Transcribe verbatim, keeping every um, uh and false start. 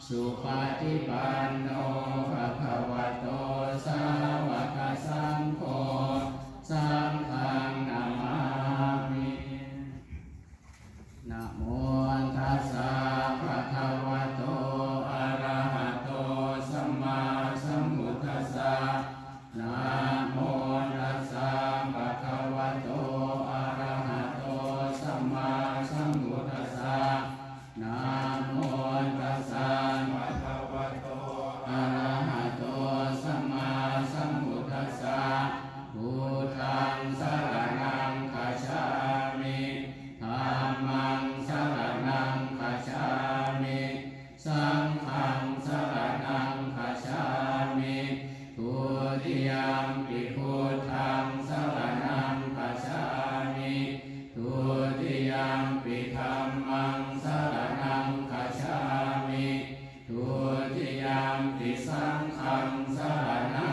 Supaṭipanno bhagavato sāvakasaṅgho, saṅghaṃ namāmi. Namo tassa bhagavato arahato sammāsambuddhassa. Namo tassa bhagavato arahato sammāsambuddhassa. Namo tassa bhagavato arahato sammāsambuddhassa. Buddhaṃ saraṇaṃ gacchāmi. Dhammaṃ saraṇaṃ gacchāmi. Saṅghaṃ saraṇaṃ gacchāmi. Dutiyampi buddhaṃ saraṇaṃ gacchāmi. Dutiyampi dhammaṃ saraṇaṃ gacchāmi. Dutiyampi saṅghaṃ saraṇaṃ